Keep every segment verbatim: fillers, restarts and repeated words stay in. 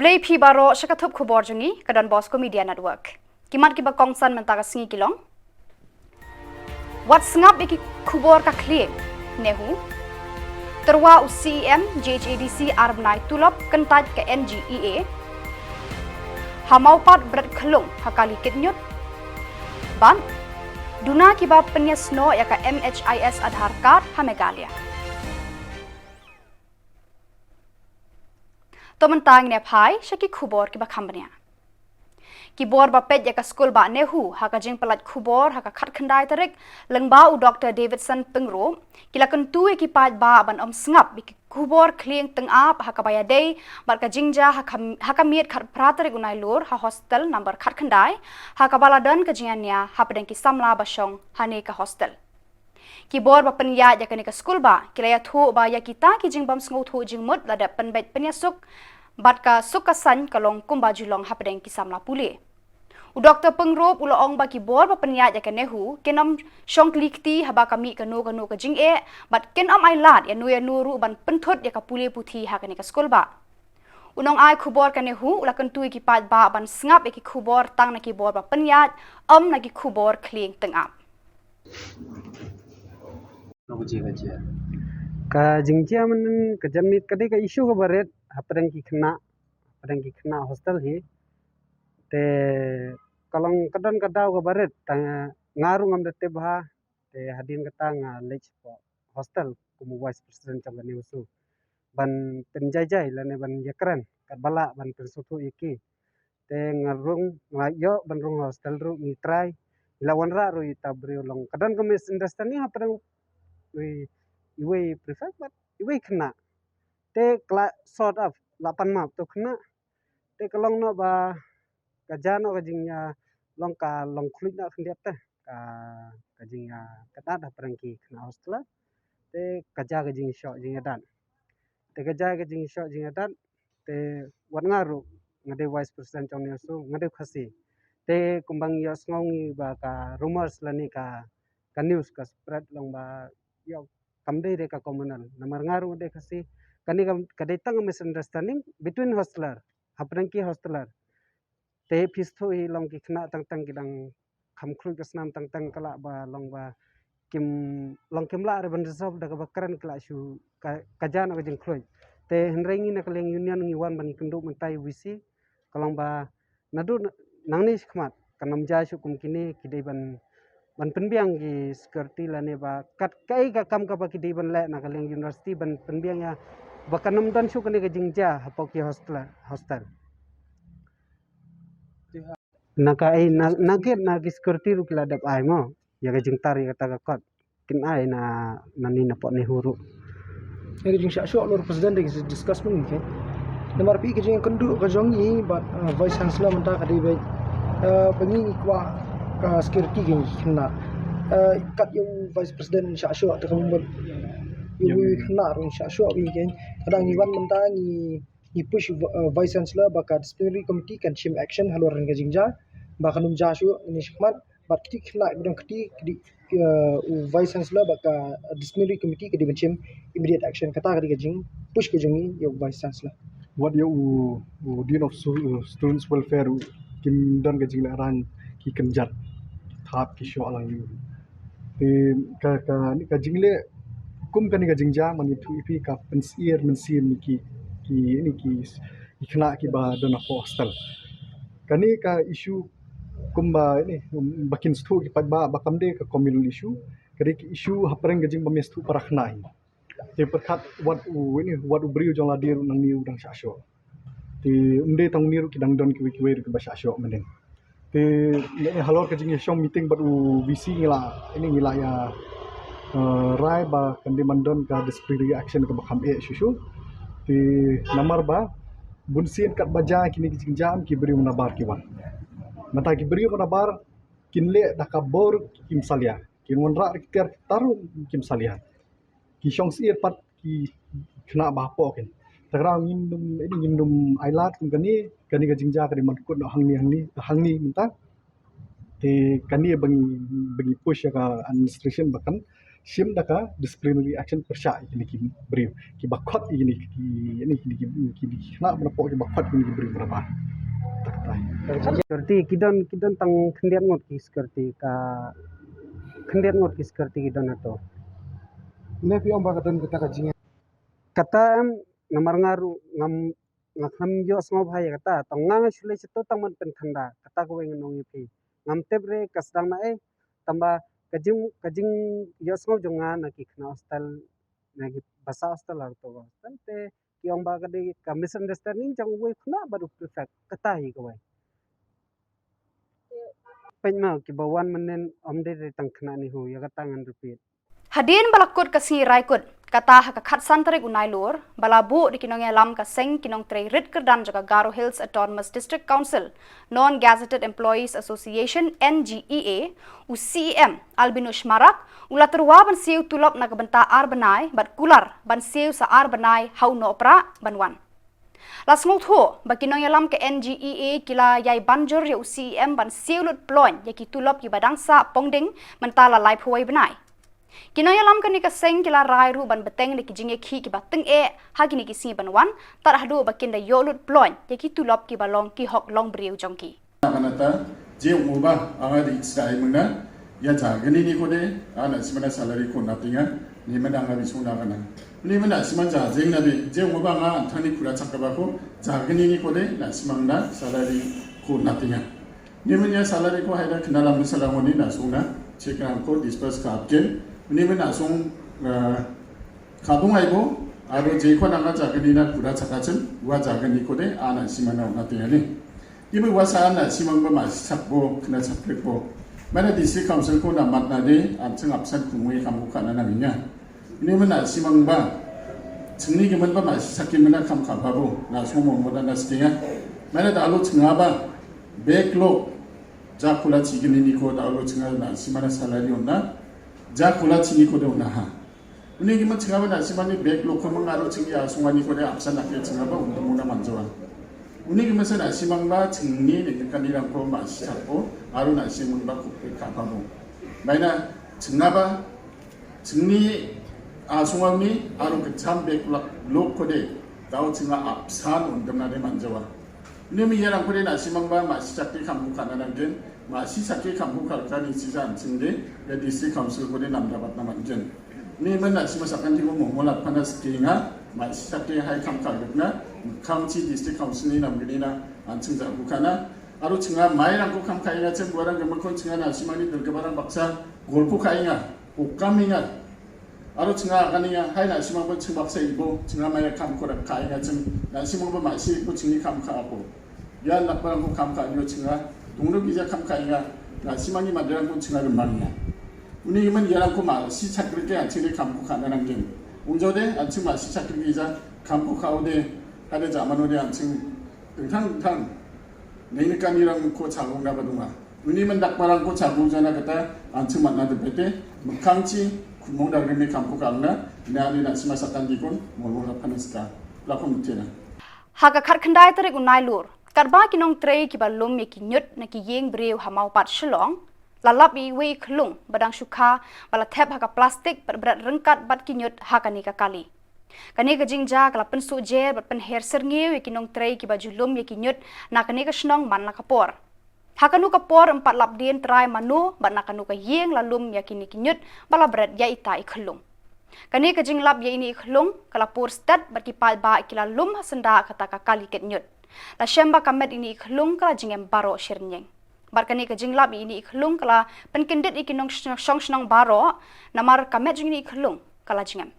Khublei phi baroh sha ka thup khubor jong ngi ka Don Bosco Media Network. Ki mat kiba kongsan mynta ka sngi ki long: Wat sngap ïa ki khubor ka khlieng, NEHU. Tyrwa u CEM JHADC ar bnai tulop kyntait ka NGEA. Ha Mawpat bret khyllung ha kali kit ñiut. Bad duna kiba pynïasnoh ïa ka MHIS Aadhaar Card ha Meghalaya. To mynta ngin ïa phai sha ki khubor kiba kham bniah. Ki bor ba peit ïa ka skul bah NEHU ha ka jingpyllait khubor ha ka khatkhyndai tarik, lyngba u Dr Davidson Pyngrope, ki la kyntu ïa ki paidbah ban ym sngap ïa ki khubor khlieng tyngab ha kaba ïadei bad ka jingjia ha ka, ha ka miet khatphra tarik u Nailur ha hostel number khatkhyndai, ha kaba la don ka jingïania hapdeng ki samla ba shong hane ka hostel. Ki bor ba pynïaid ïa kane ka skul bah ki la ïathuh ba ïa kita ki jingbym sngewthuh jingmut la dep pynbeit pynïasuk bad ka suk ka saiñ ka long kumba ju long hapdeng ki samla pule. U Dr Pyngrope u la ong ba ki bor ba pynïaid ïa ka NEHU kin ym shong kli kti haba ka mih kano kano ka jingeh bad kin ym ailad ïano ïano ruh ban pynthut ïa ka pule puthi ha kane ka skul bah. U nongai khubor ka NEHU u la kyntu ïa ki paidbah ban sngap ïa ki khubor tang na ki bor ba pynïaid, ym na ki khubor khlieng tyngab. Ka jingjia mynnin ka janmiet ka dei ka issue kaba rit hapdeng ki khynnah, hapdeng ki khynnah hostel hi. Te ka long ka don ka daw kaba rit, tang nga ruh ngam da tip bha. Te hadien kata nga leit sha hostel kum u vice president jong ka NEHUSU ban pynjaijai lane ban ïakren katba lah ban pynsngewthuh ïa ki. Te nga rung, nga ïoh ban rung hostel ruh, ngi try, ngi la wanrah ruh ïa uta u briew. Long ka don ka misunderstanding hapdeng iwei, iwei prefect bad iwei khynnah. Te ka la sort out, la pan map to khynnah. Te ka long noh ba ka jia noh ka jingïa, long ka long khluit noh khyndiat te ka, ka jingïa ka dat hapdeng ki khynnah hostel. Te ka jia ka jingshoh jingïadat. Te ka jia ka jingshoh jingïadat. Te wat nga ruh nga dei vice president jong NEHUSU, nga dei Khasi. Te kumba ngi ïohsngew ngi ba ka rumors lane ka, ka news ka spread long ba ïoh kam dei dei ka communal. Namar nga ruh nga dei Khasi. Kane ka, ka dei tang misunderstanding between hostler, hapdeng ki hostler. Te phi sngewthuh hi long ki khynnah tang tang ki dang kham khluit ka snam tang tang ka lah ba long ba kim, long kim lah re ban resolve da kaba kren ki lah shu ka, ka jia noh ka jingkhluit. Te hynrei ngi na ka liang union ngi wan ban ïakynduh mynta ïa u VC ka long ba naduh na, nangne shakhmat kan ym jia shuh kum kine, ki dei ban, ban pynbiang ki security lane ba kat kaei ka kam kaba ki dei ban leh na ka liang university ban pynbiang ïa ba kan ym don shuh kane ka jingjia hapoh ki hostel, hostel. Na kaei, na, na gate na ki security ruh ki la dep ai mo ïa ka jingtar ïa kata ka kot. Kin ai na, na ni na pok ni huru. Ïa ka jingshah shoh lor president da ki discuss mynta. Namar phi ka jingkynduh ka jong ngi bad, uh, vice chancellor mynta ka dei ba, uh, ba ngi ngi kwah ka security ka ngi khynnah. Uh, kat ïa u vice president shah shoh te ka mut ïa u khynnah ruh shah shoh ba ngi ka. Ka dang ngi wan mynta ngi ngi push, uh, vice chancellor ba ka disciplinary committee kan shim action halor ka jingjia ba kan ym jia shuh ni shakhmat. Bad kti khynnah ba dang kti kti, uh, u vice chancellor ba ka disciplinary committee ka dei ban shim immediate action. Kata ka dei ka jing push ka jong ngi ïa u vice chancellor. Wat ïa u, u dean of Stu-, uh, students welfare u kim don ka jinglehrain ki kynjat thap ki shoh lang ïa u. Te ka, ka, ni ka jingleh kum kane ka jingjia man ïathuh ïa phi ka pynsyier mynsiem ni ki, ki, ni ki, ki khynnah kiba don hapoh hostel. Kane ka issue kumba ni, um, ba kin sngewthuh ki paidbah ba kam dei ka communal issue, ka dei ka issue hapdeng ka jingbym ïasngewthuh para khynnah hi. Te pyrkhat wat u, ni, wat u briew jong lade ruh nangne u dang shah shoh. Te ym dei tang une ruh ki dang don kiwei kiwei ruh kiba shah shoh mynnin. Te lane halor ka jingïashong meeting bad u VC ngi la, ini ngi la ïa, eh, rai ba kan dei ban don ka disciplinary action kaba kham eh shuh shuh. Te namar ba bun sien katba jia kine ki jingjia ki briew nabar ki wan. Mynta ki briew nabar kin leh da ka bor kim salia. Kin wanrah ki tiar ki tar ruh kim salia. Ki shong syier pat ki khynnah ba hapoh kin. Te kata ngim dum, ini ngim dum ailad kum kane, kane ka jingjia ka dei ban kut noh hangne, hangne, hangne mynta. Te kane ba ngi, ba ngi push ïa ka administration ba kan Shim da ka disciplinary action pyrshah ïa kine ki briew kiba khot ïa kine ki, ïa kine ki, kine ki khynnah ba na pok kiba khot ïa kine ki briew ba na ba. Security ki don, ki don tang khyndiat ngut ki security, ka khyndiat ngut ki security ki don hato. Ne phi ong ba ka don kata ka jing, kata em, namar nga ruh ngam, nga khlem ïohsngew bha ïa kata, tang nga nga shu leit shato tang ban pynkhynda, kata kawei ngan ong ïa phi. Ngam tip re ka sdang na ei, tangba ka jing, ka jingïohsngew jong nga na ki khynnah hostel, na kiba sah hostel ha kato ka hostel te ki ong ba ka dei ka misunderstanding jong uwei u khynnah bad u prefect, kata hi kawei. Peit ma kiba wan mynnin ym dei re tang khynnah ni ho, ïa kata ngan repeat. Hadien ba la kut ka sngi rai kut, kata ha ka khatsan tarik u Nailur, ba la buh da ki nongïalam ka seng ki nongtrei rit kyrdan jong ka Garo Hills Autonomous District Council, Non-Gazetted Employees Association, N G E A, u C E M Albinus Marak u la tyrwa ban siew tulop na ka bynta ar bnai bad kular ban siew sa ar bnai ha u Nohprah ban wan. La sngewthuh ba ki nongïalam ka N G E A ki la ïai ban jur ïa u C E M ban siew lut ploiñ ïa ki tulop kiba dang sah pongding mynta la laiphew wei bnai. Ki nongïalam kane ka seng ki la rai ruh ban bteng da ki jingïakhih kiba tyngeh ha kine ki sngi ban wan, tad haduh ba kin da ïoh lut ploiñ ïa ki tulop kiba long ki hok long briew jong ki. Nata, je u ba, anga di sdai muna, ïa ja gani ni kode, ana simana salary ko natinga, ni mena anga di suna kana. Ni mena siman ja jeng na di, je u ba nga antani pura chakaba ko, ja gani ni kode, na simana salary ko natinga. Ni mena salary ko haida kena lam sala ngoni na suna, check ram ko disperse ka apken. Ni mena sung, eh, kabung aibo, aro je ko nanga ja gani na pura chakachin, wa ja gani kode, ana simana natinga ni. Ibu wasa na simang ba ma sak bo kena sak klik bo. Mana district council ko na mat na de, an cheng absent kumui kam ko kana na minya. Ini mana simang ba, chengni gimen ba ma sak ki mana kam ka ba bo, na sumo mo na stinga. Mana da lo chenga ba, backlog, ja kula chigini ni ko da lo chenga na simana salary on na, ja kula chini ko de on na ha. Uni gimen chingaba na simani backlog ko mangaro chingi a sungani ko de absent na ke chingaba untuk muna manjawa. Uni gimen sa na simang ba chingni de kani rang ko ma sisak ko aro na simang ba ko pe kapa mo. Baina chingaba chingni a sungani aro ke cham backlog ko de tau chinga absent untuk na de manjawa. Uni mi yarang ko de na simang ba ma sisak ke kam bukan na nanggen. Ma si sakhi kam ko kal ka ni si jan sing de, ya district council ko de nam dapat naman jen. Ni men na si ma sakan ti ko mo mo la panas ki nga, ma si sakhi hai kam kal na, kam si district council ni nam gini na, an sing ja ko kana. Aro chinga mai rang ko kam kai nga chen, buarang gema kon chinga na si ma ni dal gema rang baksa, gol ko kai nga, ko kam nga. Aro chinga kani nga, hai na simang ba ching baksa ibo, chinga mai kam ko rak kai nga chen, na simang ba ma si ko chingi kam ka apo. Ya nak barang ko kam ka nyo chinga, tungno gija kam ka inga, na simang ni madrang ko chinga rembang nga. Uni iman ya ko ma si chakri ke an chingi kam ko ka na nang ken. Unjo de, an ching ma si chakri gija kam ko ka ode, kada jamano de an ching tengtang tengtang. Nai ni kani rang ko chagong na badunga. Uni man dak barang ko chagong jana kata, an ching mat na de bete, mekang chi, kumong dak rimi kam ko ka na, na ni na sima sakan dikon, mol mol panas ka. Lakon mutena. Ha ka khatkhyndai tarik u Nailur, katba ki nongtrei kiba lum ïa ki ñiut na ki ïing briew ha Mawpat Shillong, la lap ïa iwei i khyllung ba dang shu kha ba la thep ha ka plastik bad bret ryngkat bad ki ñiut ha kane ka kali. Kane ka jingjia ka la pynsuh jer bad pynher syrngiew ïa ki nongtrei kiba ju lum ïa ki ñiut na kane ka shnong man la ka por. Ha kano ka por ym pat lap dien trai mano bad na kano ka ïing la lum ïa kine ki ñiut ba la bret ïa ita i khyllung. Kane ka jinglap ïa ine i khyllung ka la pur stet bad ki paidbah ki la lum ha syndah kata ka kali ket ñiut. La shem ba ka met ine i khyllung ka la jingem baroh shyrñieng. Bad kane ka jinglap ïa ine i khyllung ka la pynkyndit ïa ki nongshong shnong baroh namar ka met jong ine i khyllung ka la jingem.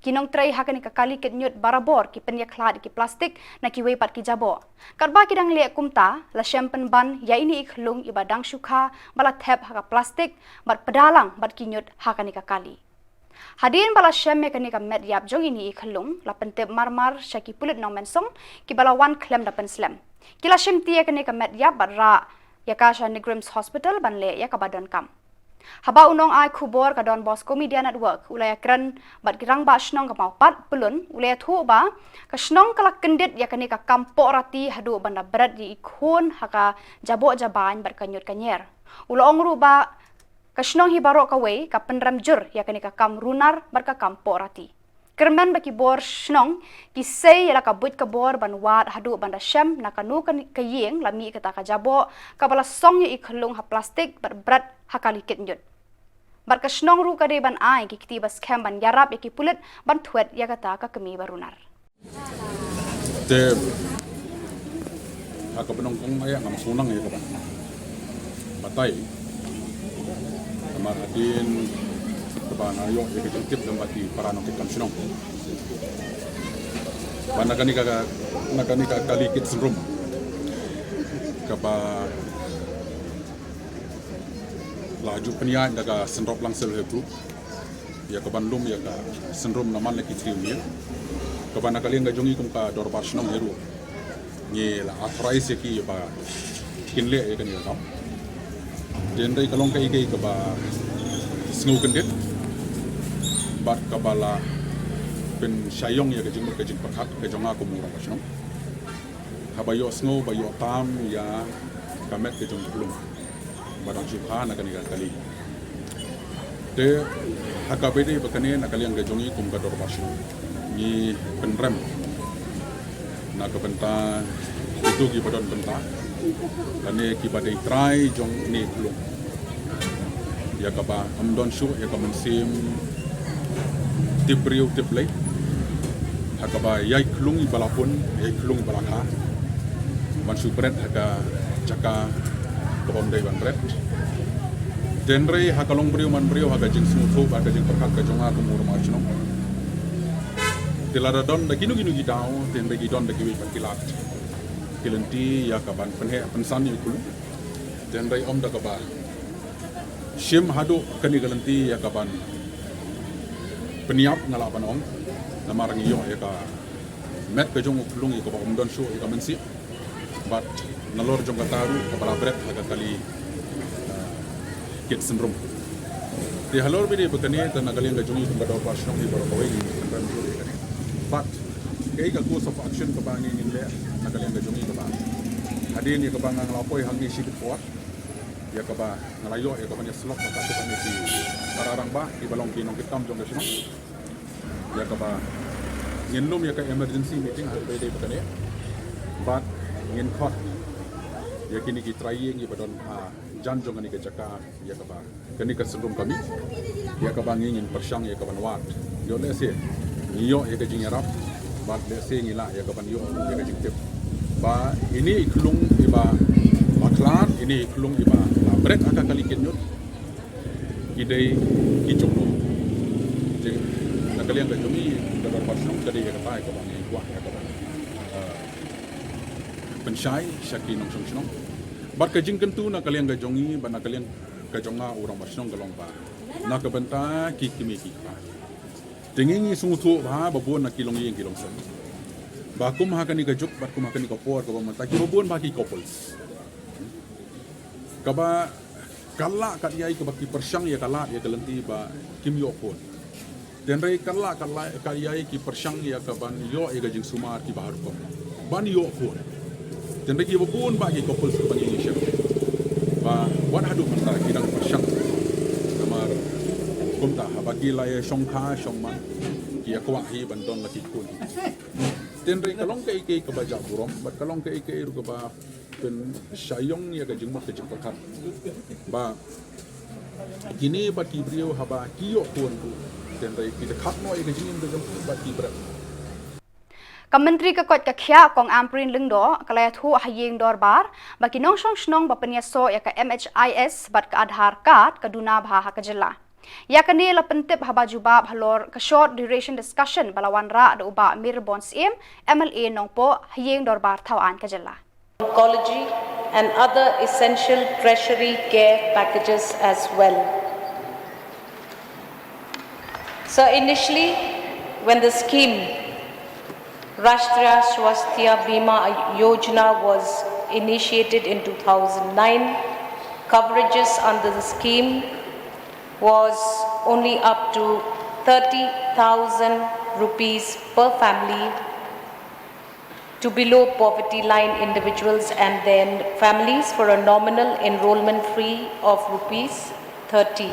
Ki nongtrei ha kane ka kali ket ñiut barabor ki pynïakhlad ïa ki plastik na kiwei pat ki jaboh. Katba ki dang leh kumta, la shem pynban ïa ine i khyllung iba dang shu kha ba la thep ha ka plastik bad pdalang bad ki ñiut ha kane ka kali. Hadien ba la shem ïa kane ka met ïap jong ine i khyllung, la pyntip marmar sha ki pulit nongmensong kiba la wan khlem da pynslem. Ki la shimti ïa kane ka met ïap bad rah ïa ka sha NEIGRIHMS Hospital ban leh ïa kaba donkam. Haba u nongai khubor ka Don Bosco Media Network u la ïakren bad ki rangbah shnong ka Mawpat Pyllun, u la ïathuh ba ka shnong ka la kyndit ïa kane ka kam pohrati haduh ban da bret ïa i khun ha ka jaboh jabain bad ka ñiut ka ñier. U la ong ruh ba Ka shnong hi baroh kawei ka pynrem jur ïa kane ka kam runar bad ka kam pohrati. Kyrmen ba ki bor shnong ki sei ïa la ka buit ka bor ban wad haduh ban da shem na kano ka ïing la mih kata ka jaboh kaba la song ïa i khyllung ha plastik bad bret ha kali kit ñiut. Bad ka shnong ruh ka dei ban ai ki kti ba skhem ban ïarap ïa ki pulit ban thwet ïa kata ka kmie ba runar. Te ha kaba nyngkong ïa ngam sngewthuh ïa kaba batai. Namar hadien kaba nga ïoh ïa ka jingtip lyngba ki para nongkitkam shnong ba na kane ka, na kane ka kali kit syndrome kaba la ju pynïaid da ka Syndroplang Self Help Group ïa ka ban lum ïa ka syndrome na man la ki three year. Kaba na ka liang ka jong ngi kum ka dorbar shnong hi ruh ngi la authorize ïa ki ba kin leh ïa kane ka kam. Te hynrei ka long kaei kaei kaba sngewkyndit bad kaba la pynshai ïong ïa ka jingmut ka jingpyrkhat ka jong nga kum u rangbah shnong. Haba ïohsngew ba ïoh tam ïa ka met ka jong u khyllung ba dang shu kha na kane ka kali. Te ha kaba ïadei bad kane na ka liang ka jong ngi kum ka dorbar shnong ngi pynrem na ka bynta kito kiba don bynta lane kiba dei trai jong une u khyllung. Ïa kaba ym don shuh ïa ka mynsiem tip briew tip Blei. Ha kaba ïai khlung iba la pun, ïai khlung iba la kha ban shu bret ha ka jaka kaba ym dei ban bret. Te hynrei ha ka long briew man briew ha ka jingsngewthuh bad ka jingpyrkhat ka jong nga kum u rangbah shnong, te lada don da kino kino ki daw te hynrei ki don da kiwei pat ki lad ki lynti ïa ka ban pynheh pynsan ïa u khyllung. Te hynrei ym da kaba shim haduh kane ka lynti ïa ka ban pynïap nga lah ban ong. Namar ngi ïoh ïa ka met ka jong u khyllung ïa kaba ym don shuh ïa ka mynsiem. Bad nalor jong kata ruh kaba la bret ha ka kali kit syndrome. Te halor ba ïadei bad kane te na ka liang ka jong ngi kum ka dorbar shnong hi baroh kawei ngi pynrem jur ïa kane. Bad kaei ka course of action kaba ngi ngin leh na ka liang ka jong ngi kaba hadien ïa kaba nga la poi hangne shibit por ïa kaba nga la ïoh ïa ka ban ïasyllok bad ka shu ban ïa ki para rangbah kiba long ki nongkitkam jong ka shnong. Ïa kaba ngin lum ïa ka emergency meeting ha kaba ïadei bad kane bad ngin khot ïa kine ki trai ïing kiba don hajan jong kane ka jaka ïa kaba kane ka syndrome ka mih ïa kaba ngi ngin pyrshang ïa ka ban wad. Ïoh lehse ngi ïoh ïa ka jingïarap bad lehse ngi lah ïa ka ban ïoh ïa ka jingtip ba ine i khlung iba la khlad, ine i khlung iba la bret ha ka kali kit ñiut ki dei ki jong no. Te na ka liang ka jong ngi ka dorbar shnong ka dei ïa kata ïa kaba ngi kwah ïa kaba pynshai sha ki nongshong shnong. Bad ka jingkyntu na ka liang ka jong ngi bad na ka liang ka jong nga u rangbah shnong ka long ba na ka bynta ki kmie ki kpa. Te ngi ngi sngewthuh bha ba bun na ki longïing ki longsem ba kum ha kane ka juk bad kum ha kane ka por kaba mynta kiba bun bha ki couples kaba ka lah ka ïai kaba ki pyrshang ïa ka lad ïa ka lynti ba kim ïoh khun. Te hynrei ka lah ka lah ka ïai ki pyrshang ïa ka ban ïoh ïa ka jingsumar kiba har rukom ban ïoh khun. Te hynrei kiba bun bha ki couples kiba ngi ngi shem ba wat haduh mynta ki dang pyrshang. Namar kumta haba ki la ïa shongkha shongman ki ïa kwah hi ban don la ki khun. Te hynrei ka long kaei kaei kaba jah burom bad ka long kaei kaei ruh kaba pynshai ïong ïa ka jingmut ka jingpyrkhat ba kine bad ki briew haba ki ïoh khun ruh te hynrei ki dkhot noh ïa ka jingim ka jong ki bad ki bret. Ka Myntri ka koit ka khiah Kong Ampareen Lyngdoh ka la ïathuh ha ïing dorbar ba ki nongshong shnong ba pynïasoh ïa ka M H I S bad ka Aadhaar card ka duna bha ha ka jylla. Ïa kane la pyntip haba jubab halor ka short duration discussion ba la wanrah da u Bah Mirbon Syiem, M L A Nongpoh ha ïing dorbar thaw aiñ ka jylla. Oncology and other essential tertiary care packages as well. So initially, when the scheme Rashtriya Swasthya Bima Yojana was initiated in two thousand nine, coverages under the scheme was only up to thirty thousand rupees per family to below poverty line individuals and their families for a nominal enrollment fee of rupees thirty.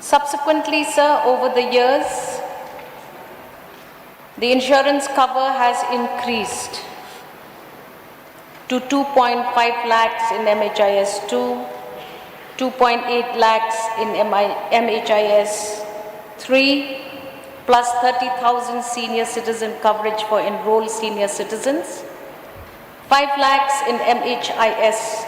Subsequently, sir, over the years, the insurance cover has increased to two point five lakhs in M H I S two, two point eight lakhs in M I, M H I S three, plus thirty thousand senior citizen coverage for enrolled senior citizens, five lakhs in M H I S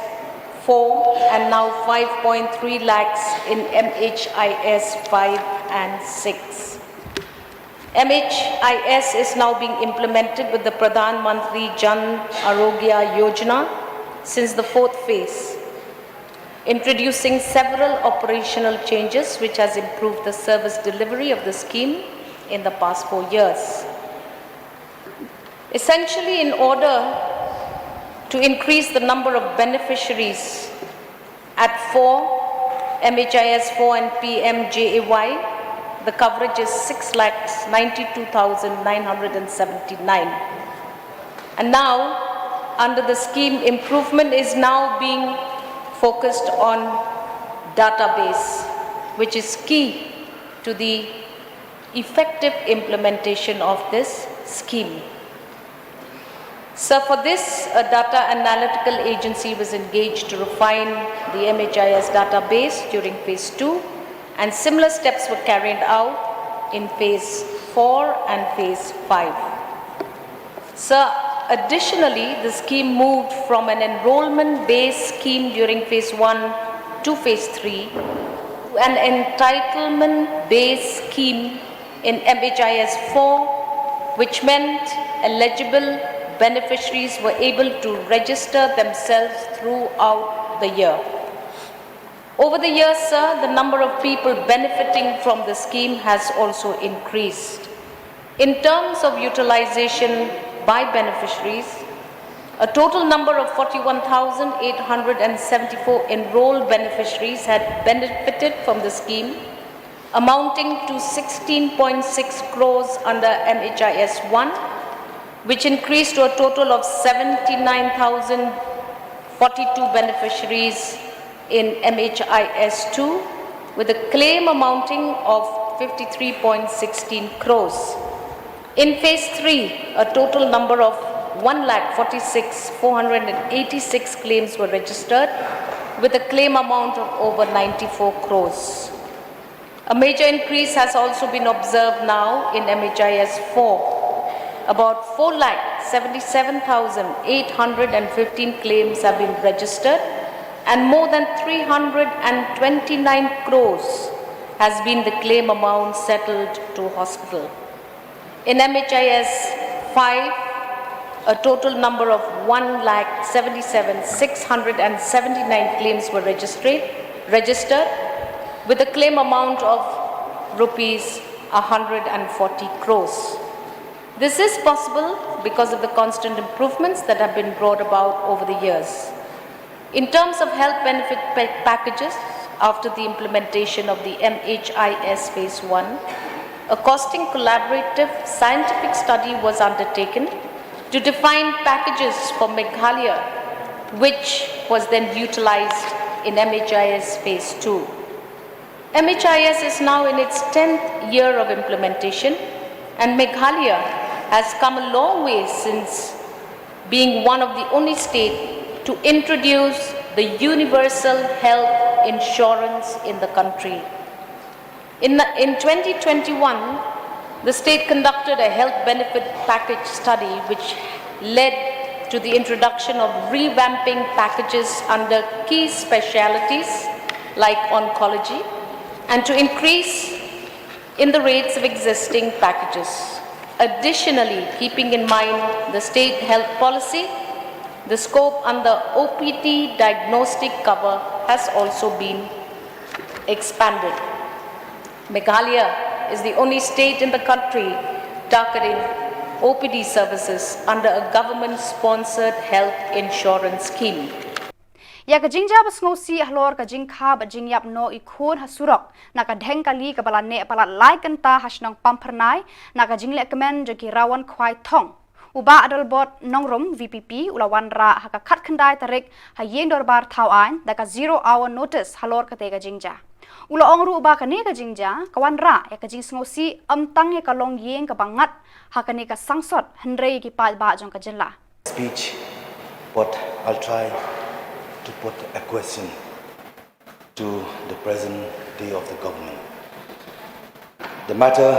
four, and now five point three lakhs in M H I S five and six. M H I S is now being implemented with the Pradhan Mantri Jan Arogya Yojana since the fourth phase, introducing several operational changes which has improved the service delivery of the scheme in the past four years. Essentially, in order to increase the number of beneficiaries at four, M H I S four and P M J A Y, the coverage is six lakhs ninety-two thousand nine hundred and seventy-nine. And now, under the scheme, improvement is now being focused on database, which is key to the effective implementation of this scheme. So for this, a data analytical agency was engaged to refine the M H I S database during phase two, and similar steps were carried out in phase four and phase five. So additionally, the scheme moved from an enrollment-based scheme during phase one to phase three to an entitlement-based scheme in M H I S four, which meant eligible beneficiaries were able to register themselves throughout the year. Over the years, sir, the number of people benefiting from the scheme has also increased. In terms of utilization by beneficiaries, a total number of forty-one thousand eight hundred and seventy-four enrolled beneficiaries had benefited from the scheme, amounting to sixteen point six crores under M H I S one, which increased to a total of seventy-nine thousand forty-two beneficiaries in M H I S two, with a claim amounting of fifty-three point sixteen crores. In phase three, a total number of one lakh forty-six four hundred and eighty-six claims were registered, with a claim amount of over ninety-four crores. A major increase has also been observed now in M H I S four. About four lakh seventy-seven thousand eight hundred and fifteen claims have been registered, and more than three hundred and twenty-nine crores has been the claim amount settled to hospital. In M H I S five, a total number of one lakh seventy-seven six hundred and seventy-nine claims were registered, registered, with a claim amount of rupees one hundred and forty crores. This is possible because of the constant improvements that have been brought about over the years. In terms of health benefit pa- packages, after the implementation of the M H I S Phase one, a costing collaborative scientific study was undertaken to define packages for Meghalaya, which was then utilized in M H I S Phase two. M H I S is now in its tenth year of implementation, and Meghalaya has come a long way since being one of the only state to introduce the universal health insurance in the country. In, the, in twenty twenty-one, the state conducted a health benefit package study, which led to the introduction of revamping packages under key specialities like oncology, and to increase in the rates of existing packages. Additionally, keeping in mind the state health policy, the scope under O P D diagnostic cover has also been expanded. Meghalaya is the only state in the country targeting O P D services under a government-sponsored health insurance scheme. Ïa ka jingjia ba sngewsih halor ka jingkha bad jingïap noh i khun ha surok na ka dheng kali kaba la neh palat lai kynta ha shnong Pamphyrnai na ka jingleh kmen jong ki rawan khwai thong. U Bah Adelbert Nongrum, V P P, u la wanrah ha ka khatkhyndai tarik ha Ïing Dorbar Thawaiñ da ka zero hour notice halor katei ka jingjia. U la ong ruh ba kane ka jingjia ka wanrah ïa ka jingsngewsih ym tang ïa ka longïing kaba ngat ha kane ka sangsot hynrei ïa ki paidbah jong ka jylla. Speech, but I'll try to put a question to the present day of the government. The matter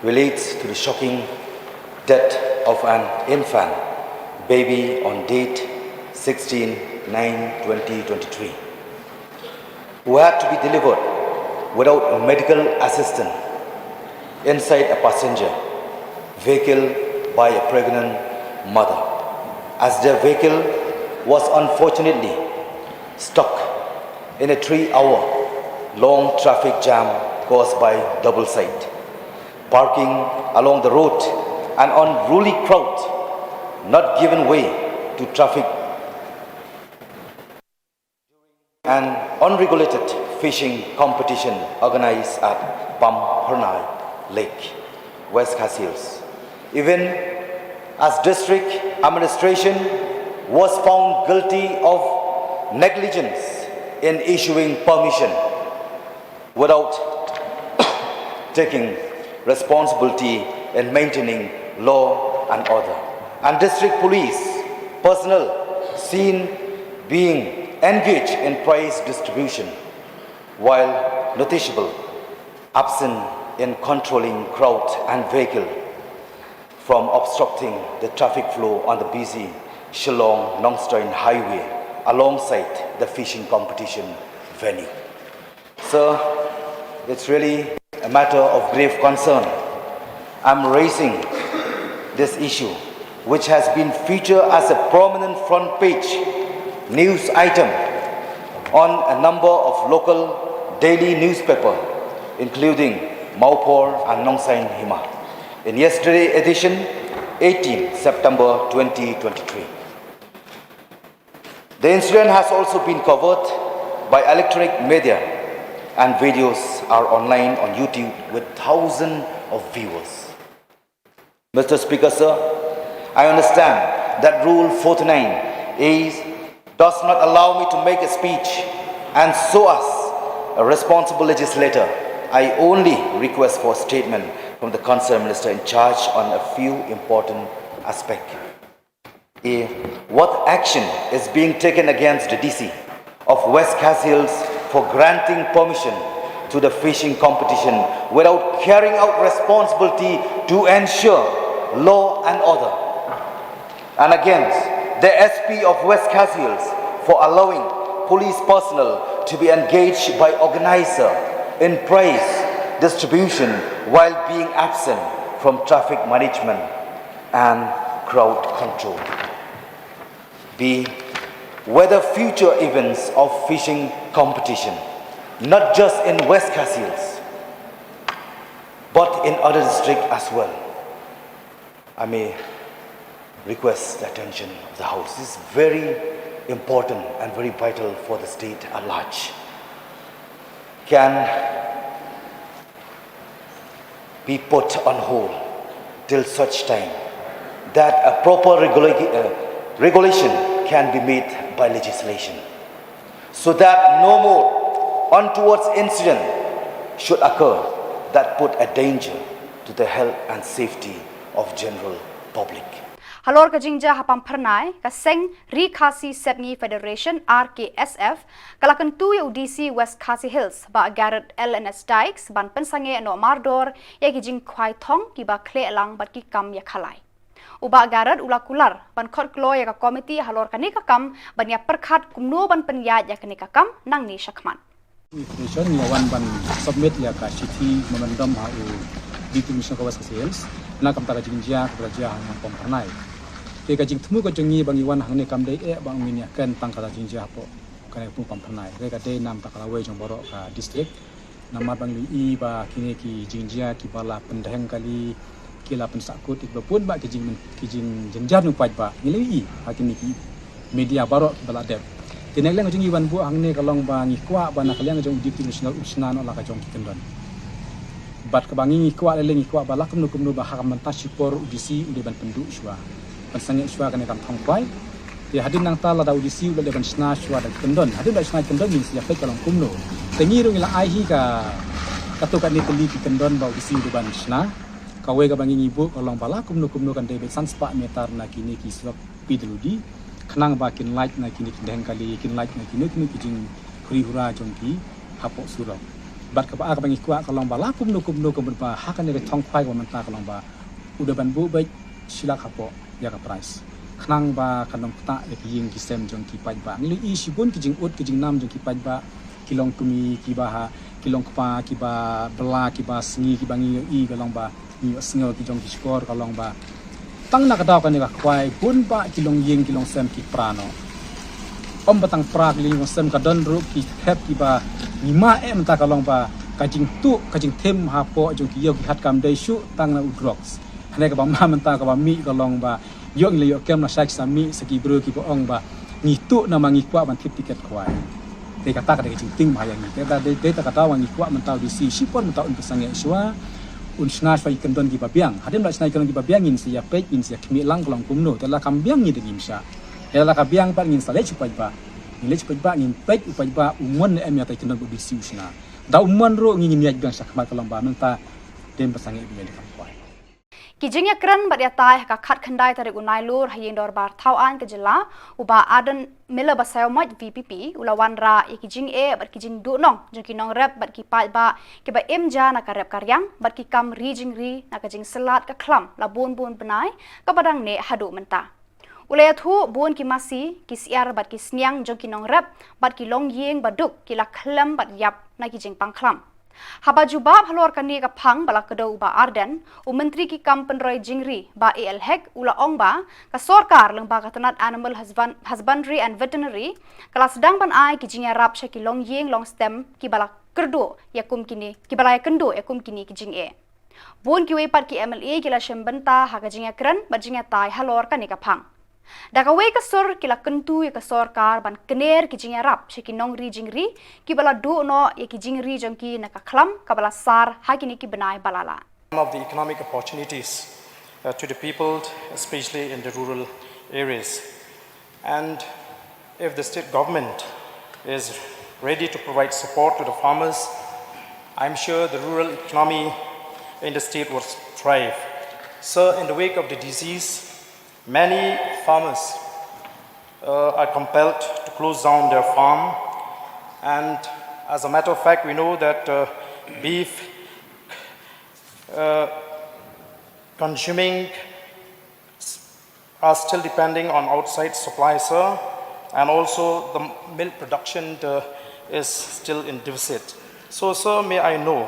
relates to the shocking death of an infant baby on date sixteen nine twenty twenty-three, who had to be delivered without medical assistance inside a passenger vehicle by a pregnant mother, as the vehicle was unfortunately stuck in a three hour long traffic jam caused by double side parking along the road and unruly crowd not given way to traffic. An unregulated fishing competition organized at Pampharnai Lake, West Khasi Hills, even as district administration was found guilty of negligence in issuing permission without taking responsibility in maintaining law and order, and district police personnel seen being engaged in prize distribution, while noticeable absent in controlling crowd and vehicle from obstructing the traffic flow on the busy Shillong Nongstoin Highway alongside the fishing competition venue. Sir, it's really a matter of grave concern. I'm raising this issue, which has been featured as a prominent front page news item on a number of local daily newspaper, including Maupor and Nongsain Hima, in yesterday edition, eighteen September twenty twenty-three. The incident has also been covered by electronic media, and videos are online on YouTube with thousands of viewers. Mister Speaker, sir, I understand that Rule forty-nine A does not allow me to make a speech, and so as a responsible legislator, I only request for a statement from the concerned minister in charge on a few important aspects. A, what action is being taken against the D C of West Khasi Hills for granting permission to the fishing competition without carrying out responsibility to ensure law and order? And against the S P of West Khasi Hills for allowing police personnel to be engaged by organizer in prize distribution while being absent from traffic management and crowd control. B, whether future events of fishing competition, not just in West Khasi Hills, but in other districts as well, I may request the attention of the House. This is very important and very vital for the state at large. Can be put on hold till such time that a proper regula- uh, regulation can be made by legislation, so that no more untoward incident should occur that put a danger to the health and safety of general public. Halor ka jingjia ha Pampharnai, ka seng Ri Khasi Sepngi Federation, R K S F, ka la kyntu ïa u D C West Khasi Hills, Bah Garod L N S Dykes, ban pynsangeh noh mardor ïa ki jingkhwai thong kiba khleh lang bad ki kam ïakhalai. U Bah Garod u la kular ban khot khlaiñ ïa ka komiti halor kane ka kam ban ïa pyrkhat kumno ban pynïaid ïa kane ka kam nangne shakhmat. Information ïa wan ban submit ïa ka shithi memorandum ha u Deputy Commissioner ka West Khasi Hills na ka bynta ka jingjia kaba la jia ha Pampharnai. Te ka jingthmu ka jong ngi ba ngi wan hangne kam dei eh ba ngin ïa ken tang ka jingjia hapoh kane ka Pampharnai. Te ka dei na ka bynta ka lawei jong baroh ka district. Namar ba ngi la ïohi ba kine ki jingjia kiba la pyndheng kali, ki la pynsahkut, kiba bun ba ki jing, ki jingjynjar nongpaidbah, ngi la ïohi ha kine ki media baroh kiba la dep. Te na ka liang jong ngi ban buh hangne ka long ba ngi kwah ba na ka liang jong u Deputy Commissioner u shna noh la ka jong ki kyndon. Bad kaba ngi ngi kwah lei lei ngi kwah ba la kumno kumno ba ha ka mynta shipor u DC u dei ban pynduh shuwa, ban sangeh shuwa kane ka kam thong khwai. Te hadien nangta lada u DC u la dei ban shna shuwa da ki kyndon, hadien ba shna ki kyndon ngin sa ïa peit ka long kumno. Te ngi ruh ngi la ai hi ka, kato katne tylli ki kyndon ba u DC u dei ban shna. Kawei kaba ngi ngi buh ka long ba la kumno kumno kan dei beit san spah meter na kine ki surok P W D, khnang ba kin lait na kine ki deng kali, kin lait na kine kine ki jingkhuri hura jong ki hapoh surok. Bad kaba ar kaba ngi kwah ka long ba la kumno kumno kumno ba ha kane ka thong khwai kaba mynta ka long ba u dei ban buh beit shi lak hapoh ïa ka prize, khnang ba kan ym ktah ïa ki ïing ki sem jong ki paidbah. Ngi la ïohi shibun ki jingud ki jingnam jong ki paidbah, ki longkmie, kiba ha, ki longkpa, kiba bylla, kiba sngi, kiba ngi ïohi ka long ba ngi ïohsngew ki jong ki shkor ka long ba tang na ka daw kane ka khwai bun bah ki longïing ki longsem ki pra noh. Ym ba tang pra ki longïing longsem, ka don ruh ki khep kiba ngi ma eh mynta ka long ba ka jingtuh ka jingthim hapoh jong ki ïew ki hat kam dei shuh tang na u drugs. Hynrei kaba ma mynta kaba mih ka long ba ïoh ngi la ïoh kem lashai ki sa mih sa ki briew kiba ong ba ngi tuh namar ngi kwah ban thied tiket khwai. Te kata ka dei ka jingtieng ba ha ïa ngi. Te da dei, dei ta ka daw ba ngi kwah mynta u DC shipor mynta un pynsangeh shuwa, un shna shuwa ïa ki kyndon kiba biang. Hadien ba la shna ïa ki kyndon kiba biang ngin sa ïa peit, ngin sa ïa khmih lang ka long kumno. Te la kam biang ngin da ngim shah. Te la ka biang pat ngin sa leit sha u paidbah. Ngin leit sha u paidbah, ngin peit u paidbah u mon ne em ïa ta ki kyndon ba u DC u shna. Da u mon ruh ngin ïaid biang sha khmat ka long ba mynta dei ban pynsangeh biang ïa ka kam khwai. Ki jingïakren bad ïatai ha ka khatkhyndai tarik u Nailur ha ïing dorbar thaw aiñ ka jylla, u Bah Ardent Miller Basaiawmoit VPP u la wanrah ïa ki jingeh bad ki jingduhnong jong ki nongrep bad ki paidbah kiba im ja na ka rep ka riang bad ki kam ri jingri na ka jingsyllad ka khlam la bun bun bnai kaba dang neh haduh mynta. U la ïathuh bun ki masi, ki syiar bad ki sniang jong ki nongrep bad ki longïing ba duk ki la khlem bad ïap na ki jingpang khlam. Haba jubab halor kane ka phang ba la kdew u Bah Ardent, u Myntri ki kam pynroi jingri Bah A L Hek u la ong ba ka sorkar lyngba ka tnat Animal Husband-, Husbandry and Veterinary ka la sdang ban ai ki jingïarap sha ki longïing longstem kiba la kyrduh ïa kum kine, kiba la ïakynduh ïa kum kine ki jingeh. Bun kiwei pat ki MLA ki la shim bynta ha ka jingïakren bad jingïatai halor kane ka phang. Da kawei ka sur ki la kyntu ïa ka sorkar ban kner ki jingïarap sha ki nongri jingri kiba la duh noh ïa ki jingri jong ki na ka khlam kaba la sar ha kine ki bnai ba la leit. Some of the economic opportunities, uh, to the people, especially in the rural areas. And if the state government is ready to provide support to the farmers, I'm sure the rural economy in the state will thrive. So, in the wake of the disease, many farmers, uh, are compelled to close down their farm, and as a matter of fact, we know that, uh, beef, uh, consuming s-, are still depending on outside supplies, sir, and also the m-, milk production, uh, is still in deficit. So, sir, may I know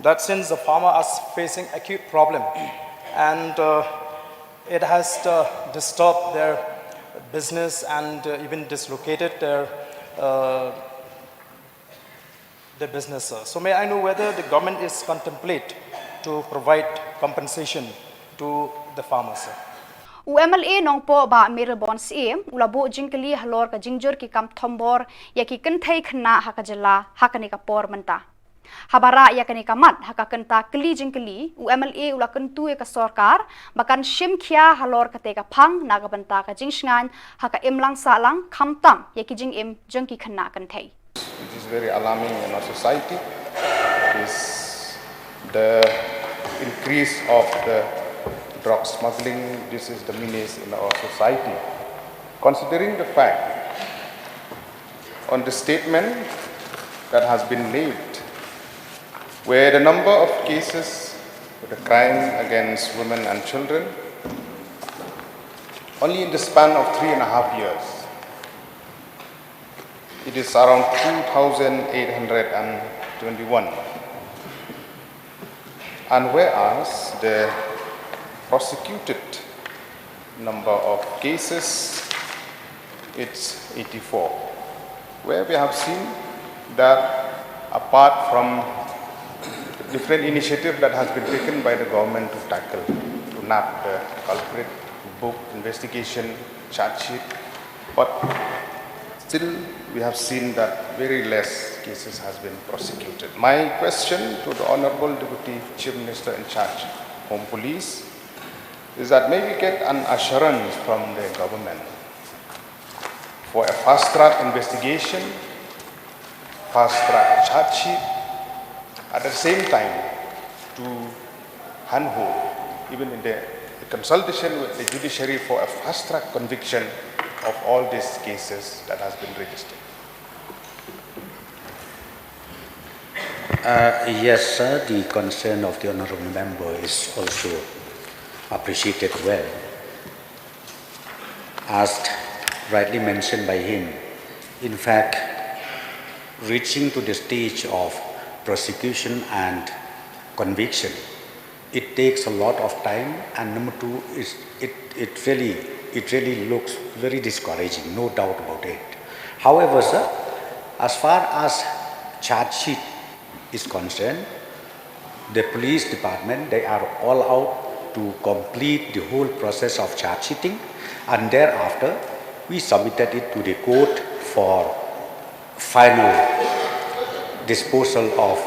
that since the farmer are facing acute problem and, uh, it has, uh, disturbed their business and, uh, even dislocated their, uh, their business, sir. So may I know whether the government is contemplate to provide compensation to the farmers, sir? U MLA Nongpoh Bah Mayral Born Syiem u la buh jingkylli halor ka jingjur ki kam thombor ïa ki kynthei khynnah ha ka jylla ha kane ka por mynta. Haba rah ïa kane ka mat ha ka kynta kylli jingkylli, u MLA u la kyntu ïa ka sorkar ba kan shim khia halor katei ka phang na ka bynta ka jingshngaiñ ha ka imlang sahlang khamtam ïa ki jingim jong ki khynnah kynthei. It is very alarming in our society. Is the increase of the drug smuggling. This is the menace in our society. Considering the fact on the statement that has been made, where the number of cases of the crime against women and children only in the span of three and a half years, it is around two thousand eight hundred and twenty-one. And whereas the prosecuted number of cases, it's eighty-four, where we have seen that apart from different initiative that has been taken by the government to tackle, to nab the culprit, to book, investigation, charge sheet, but Still, we have seen that very less cases has been prosecuted. My question to the Honorable Deputy Chief Minister in charge, Home Police, is that may we get an assurance from the government for a fast-track investigation, fast-track charge sheet, at the same time to handhold, even in the consultation with the judiciary, for a fast-track conviction of all these cases that has been registered. Uh, yes, sir, the concern of the honorable member is also appreciated well. As rightly mentioned by him, in fact, reaching to the stage of prosecution and conviction, it takes a lot of time, and number two is it, it really it really looks very discouraging, no doubt about it. However, sir, as far as charge sheet is concerned, the police department, they are all out to complete the whole process of charge sheeting, and thereafter we submitted it to the court for final disposal of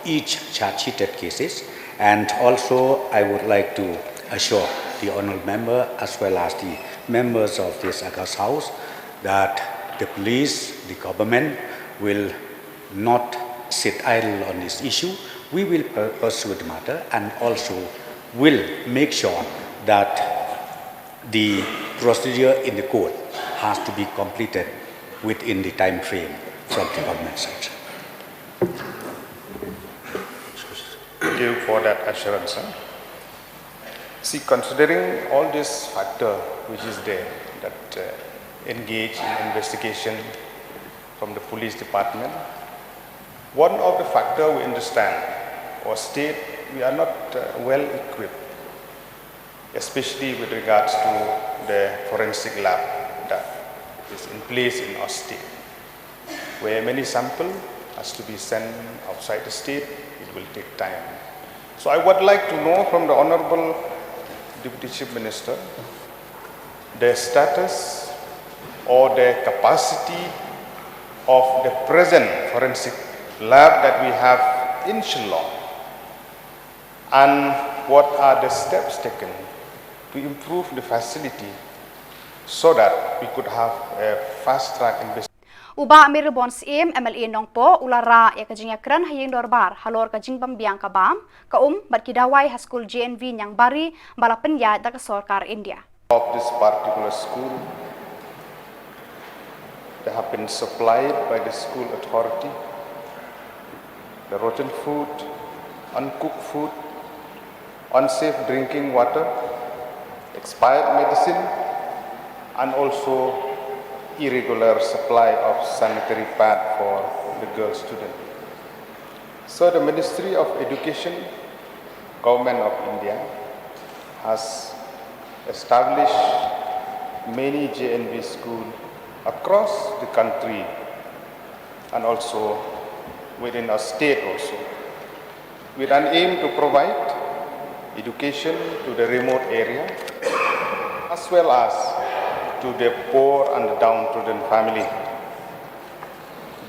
each charge sheeted cases. And also, I would like to assure the honorable member as well as the members of this august house that the police, the government will not sit idle on this issue. We will pu- pursue the matter and also will make sure that the procedure in the court has to be completed within the time frame from the government side. Thank you for that assurance, sir. See, considering all this factor which is there that uh, engage in investigation from the police department, one of the factor we understand or state we are not uh, well equipped, especially with regards to the forensic lab that is in place in our state, where many sample has to be sent outside the state, it will take time. So I would like to know from the Honorable Deputy Chief Minister the status or the capacity of the present forensic lab that we have in Shillong, and what are the steps taken to improve the facility so that we could have a fast track investigation. U Bah Myrlborn Syiem, M L A Nongpoh, u la rah ïa ka jingïakren ha ïing dorbar halor ka jingbym biang ka bam, ka um bad ki dawai ha skul J N V Niangbari ba la pynïaid da ka sorkar India. Of this particular school, they have been supplied by the school authority the rotten food, uncooked food, unsafe drinking water, expired medicine, and also irregular supply of sanitary pad for the girl student. So the Ministry of Education, Government of India, has established many J N V schools across the country and also within our state also, with an aim to provide education to the remote area as well as to the poor and the downtrodden family.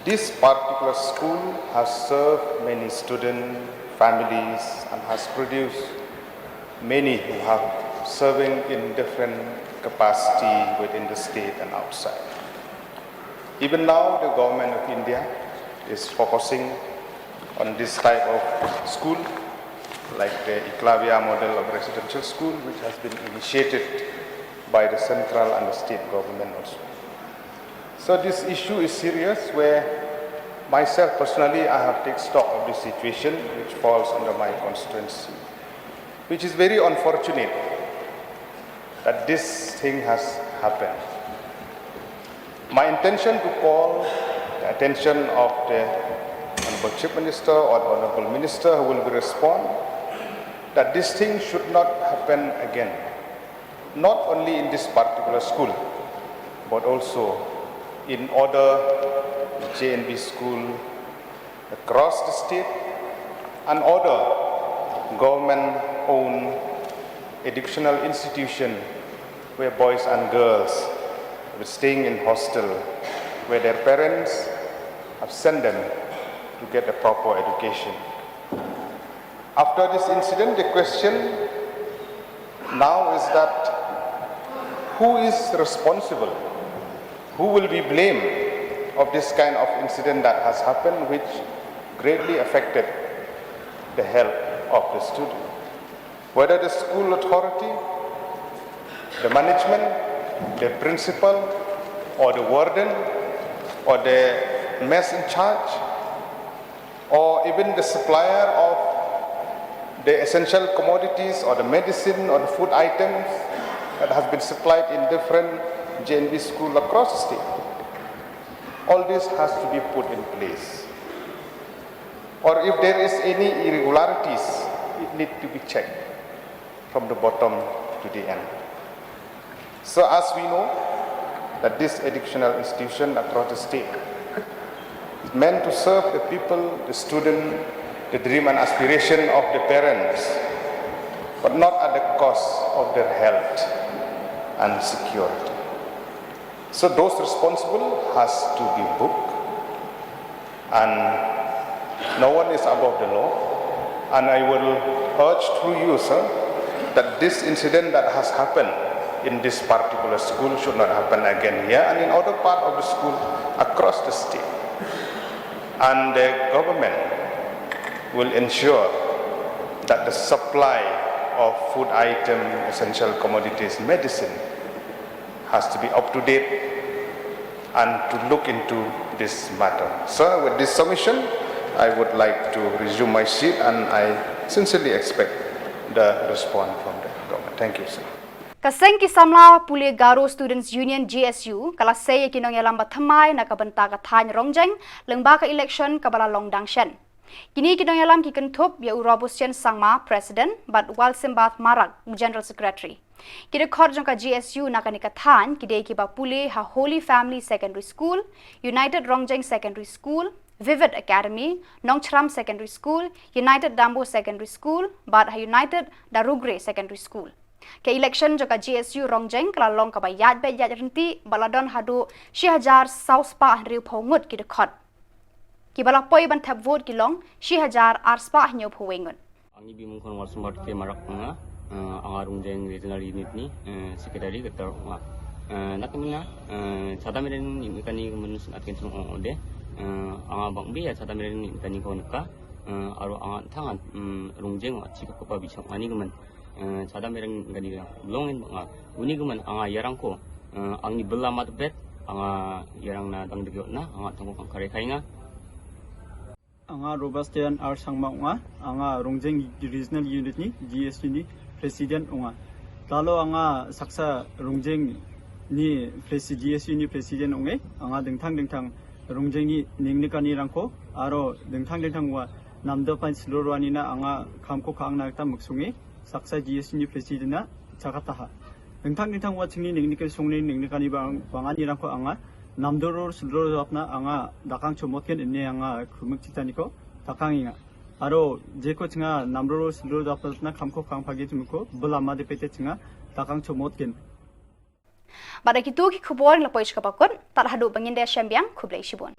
This particular school has served many student families and has produced many who have serving in different capacity within the state and outside. Even now, the government of India is focusing on this type of school, like the Eklavya model of residential school, which has been initiated by the central and the state government also. So this issue is serious, where myself personally, I have taken stock of the situation which falls under my constituency, which is very unfortunate that this thing has happened. My intention to call the attention of the Honorable Chief Minister or the Honorable Minister who will be respond that this thing should not happen again, not only in this particular school, but also in other J N V school across the state and other government-owned educational institution where boys and girls were staying in hostel where their parents have sent them to get a proper education. After this incident, the question now is that who is responsible? Who will be blamed of this kind of incident that has happened, which greatly affected the health of the student? Whether the school authority, the management, the principal, or the warden, or the mess in charge, or even the supplier of the essential commodities or the medicine or the food items that has been supplied in different J N V school across the state. All this has to be put in place. Or if there is any irregularities, it need to be checked from the bottom to the end. So as we know that this educational institution across the state is meant to serve the people, the student, the dream and aspiration of the parents, but not at the cost of their health and security. So those responsible has to be booked, and no one is above the law. And I will urge through you, sir, that this incident that has happened in this particular school should not happen again here and in other part of the school across the state. And the government will ensure that the supply of food item, essential commodities, medicine has to be up to date and to look into this matter. Sir, with this submission, I would like to resume my seat and I sincerely expect the response from the government. Thank you, sir. Ka seng ki samla pule Garo Students Union, G S U, ka la sei ïa ki nongïalam ba thymmai na ka bynta ka thaiñ Rongjeng lyngba ka election kaba la long dang shen. Kine ki nongïalam ki kynthup ïa u Robustion Sangma, President, bad Walsimbath Marak, u General Secretary. Ki dkhot jong ka G S U na kane ka thaiñ ki dei kiba pule ha Holy Family Secondary School, United Rongjeng Secondary School, Vivid Academy, Nongchram Secondary School, United Dambo Secondary School, bad ha United Darugre Secondary School. Ka election jong ka G S U Rongjeng ka la long kaba ïaid beit ïaid ryntih bad la don haduh shi hajar saw spah hynriewphew ngut ki dkhot. Kiba la poi ban thep vote ki long shi hajar ar spah hynñiewphew wei ngut. Ang i Bimungkhon Walsimbath K Marak nga, eh, ong nga Rongjeng Regional Unit ni, eh, Secretary ka dkhot nga. Eh, na ka mynta, eh, Chadam Ïa Ri Niam kane ka mynta sngewthuh ong ong de, eh, ong nga bang bia Chadam Ïa Ri Niam kane ka ong ka, eh, aro ong nga thang, mm, Rongjeng wa chi ka kpa bishop ani ka mynta. Eh, Chadam Ïa Ri Niam kane ka long in bang nga. Uni ka mynta ong nga ïarang ko, eh, ang ni bela mat bet, ong nga ïarang na dang degyo na, ong nga thang ko kang kare khai nga. Ong nga Robustion R Sangma ong nga, ong nga Rongjeng Regional Unit ni, G S U ni, President ong nga. Talo ong nga saksa Rongjeng ni Presi-, G S U ni President ong nga, ong nga dingthang dingthang Rongjeng ni ningni kani rangko, aro dingthang dingthang wa namdo pan slur wa ni na ong nga khamko khang na kata muksungi, saksa G S U ni President na chakataha. Dingthang dingthang wa chingni ningni ke sungni ningni kani bang, bang ani rangko ong nga, namdo ror slur wa na ong nga dakang chomot ken ine ong nga khumuk chitani ko, dakang inga. Aro, jeko chinga namdo ror slur wa na khamko khang phagi chumuko, bela ma de pete chinga, dakang chomot ken. Bad da kitu ki khubor la poi sha kaba kut, tad haduh ba ngin da shembiang, khublei shibun.